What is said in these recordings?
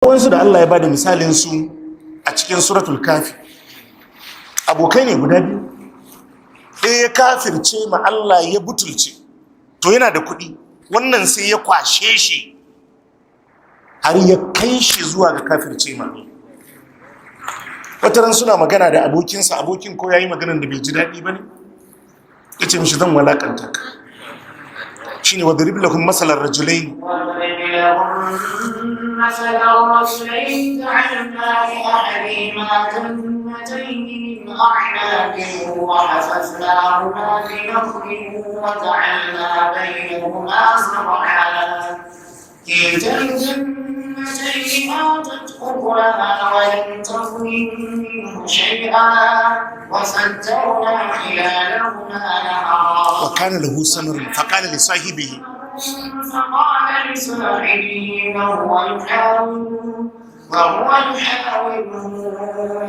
Wasu da Allah ya bada misalin su a cikin Suratul Kafi, abokai ne guda biyu. Ɗaya ya kafirce ma Allah, ya butulce. To, yana da kuɗi. Wannan sai ya kwashe shi har ya kai shi zuwa ga kafirce ma Allah. Wata ran suna magana da abokinsa, abokin ko ya yi maganan da bai ji daɗi ba ne, ya ce mishi, "Zan walakanta ka." Shine واضرب لهم مثلا رجلين واضرب لهم مثلا رجلين جعلنا لأحدهما جنتين من أعناب وحففناهما بنخل وجعلنا بينهما زرعا، كلتا الجنتين آتت أكلها ولم تظلم منه شيئا وفجرنا خلالهما نهرا. وكان له ثمر فقال لصاحبه فقال لصاحبه وهو يحاوره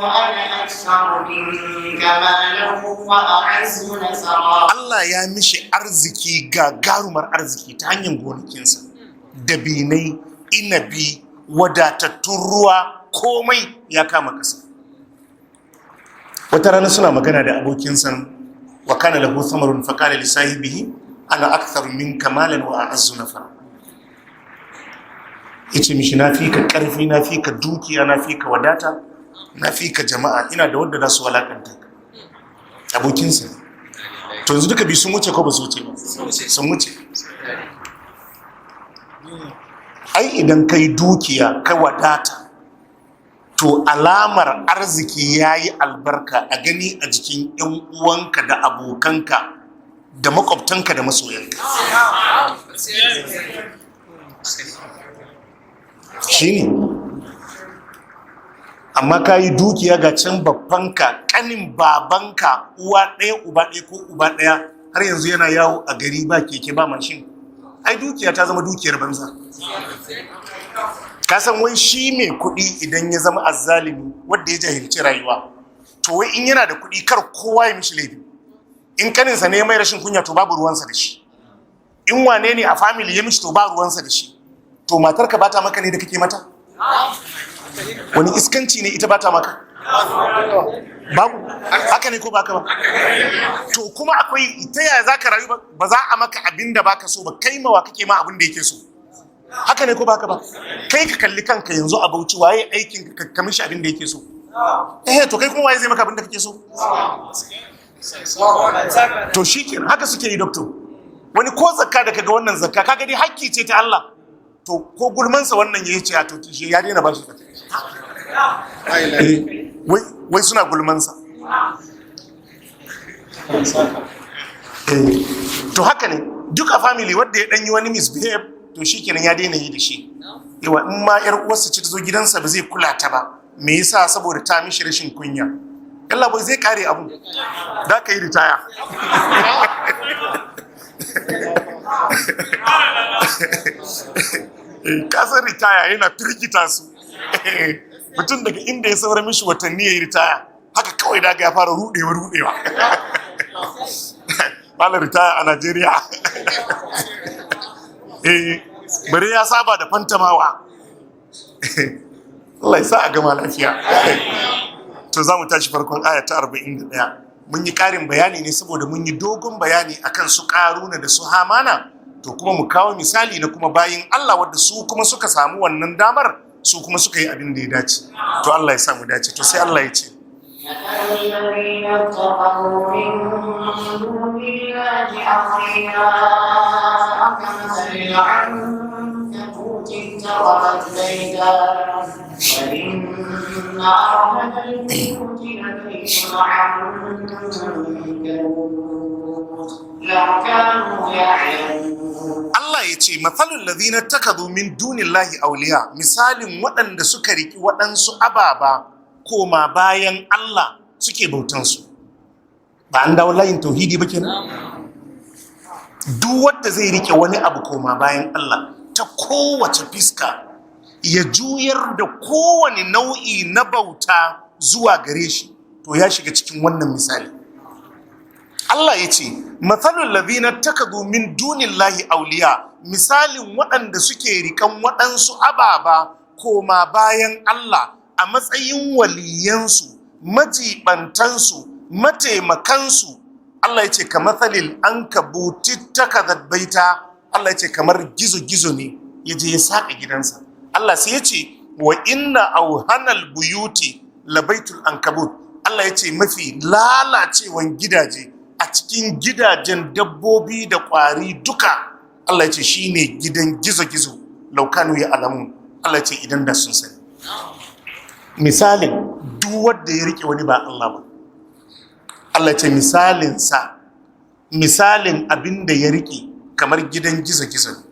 أنا أكثر منك مالا وأعز نفرا. Allah ya mishi arziki, gagarumar arziki, ta hanyar gonakinsa, dabinai, inabi, wadatattun ruwa, komai ya kama kasa. Wata rana suna magana da abokinsa, وكان له ثمر فقال لصاحبه أنا أكثر منك مالا وأعز نفرا. Yace mishi, "Na fi ka karfi, na fi ka dukiya, na fi ka wadata, na fi ka jama'a, ina da wadda za su walakanta ka." Abokinsa. To, yanzu duka biyu sun wuce ko ba su wuce ba? Sun wuce. Ai idan kai dukiya, kai wadata, to alamar arziki ya yi albarka a gani a jikin 'yan uwanka da abokanka da makwabtanka da masoyanka. Shi ne. Amma ka yi dukiya, ga can babbanka, kanin babanka, uwa ɗaya uba ɗaya ko uba ɗaya, har yanzu yana yawo a gari ba keke ba mashin. Ai dukiya ta zama dukiyar banza. Ka san wai shi mai kuɗi idan ya zama azzalimi, wanda ya jahilci rayuwa, to wai in yana da kuɗi, kar kowa ya mishi laifi. In kaninsa ne mai rashin kunya, to babu ruwansa da shi. In wane ne a family ya mishi, to ba ruwansa da shi. To, matarka bata maka ne da kake mata wani iskanci ne? Ita bata maka? Babu. Haka ne ko baka ba? To, kuma akwai ta yaya za ka rayu ba za a maka abin da baka so ba? Kai mawa kake ma abin da yake so? Haka ne ko baka ba? Kai ka kalli kanka yanzu a Bauchi, waye aikin ka ka mishi abin da yake so? Eh, to kai kuma waye zai maka abin da kake so? To shikenan, haka suke yi, doctor. Wani ko zakka da kaga wannan zakka, kaga dai hakki ce ta Allah, to ko gulmansa wannan yayi ce, to shi ya daina bashi zakka. Eh, wai suna gulmansa. Eh, to haka ne duka family, wanda ya dan yi wani misbehave, to shikenan, ya daina yi da shi. Yawa in ma yar uwarsa ce ta zo gidansa, ba zai kula ta ba. Me yasa? Saboda ta mishi rashin kunya. Yalla boy, zai kare abu da ka yi ritaya. Eh, ka san ritaya yana firgita su. Mutum daga inda ya saura mishi watanni ya yi ritaya, haka kawai daga ya fara rudewa rudewa. Malam, ritaya a Najeriya, eh, bare ya saba da fantamawa. Allah ya sa a gama lafiya. To, za mu tashi farkon aya ta 41. Mun yi ƙarin bayani ne saboda mun yi dogon bayani akan su Ƙaruna da su Hamana. To, kuma mu kawo misali na kuma bayin Allah wadda su kuma suka samu wannan damar, su kuma suka yi abin da ya dace. To, Allah ya sa mu dace. To, sai Allah ya ce: مثل الذين اتخذوا من دون الله أولياء كمثل العنكبوت اتخذت بيتا، وإن أوهن البيوت لبيت العنكبوت لو كانوا يعلمون. Allah ya ce: مثل الذين اتخذوا من دون الله أولياء, misalin waɗanda suka riki waɗansu ababa koma bayan Allah suke bautansu. Ba an dawo layin tauhidi ba kenan? Duk wanda zai rike wani abu koma bayan Allah ta kowace fiska, ya juyar da kowane nau'i na bauta zuwa gare shi, to ya shiga cikin wannan misali. Allah ya ce: مثل الذين اتخذوا من دون الله أولياء, misalin waɗanda suke rikan waɗansu ababa koma bayan Allah a matsayin waliyansu, majibantansu, mataimakansu. Allah ya ce kamathalil ankabuti takazat baita. Allah ya ce kamar gizo-gizo ne ya je ya saka gidansa. Allah sai ya ce wa inna auhanal buyuti labaitul ankabut. Allah ya ce mafi lalacewan gidaje a cikin gidajen dabbobi da kwari duka, Allah ya ce shine gidan gizo-gizo, laukanu ya alamu. Allah ya ce idan da sun sani. Misalin duk wanda ya rike wani ba Allah ba, Allah ya ce misalin sa, misalin abin da ya rike kamar gidan gizo-gizo ne.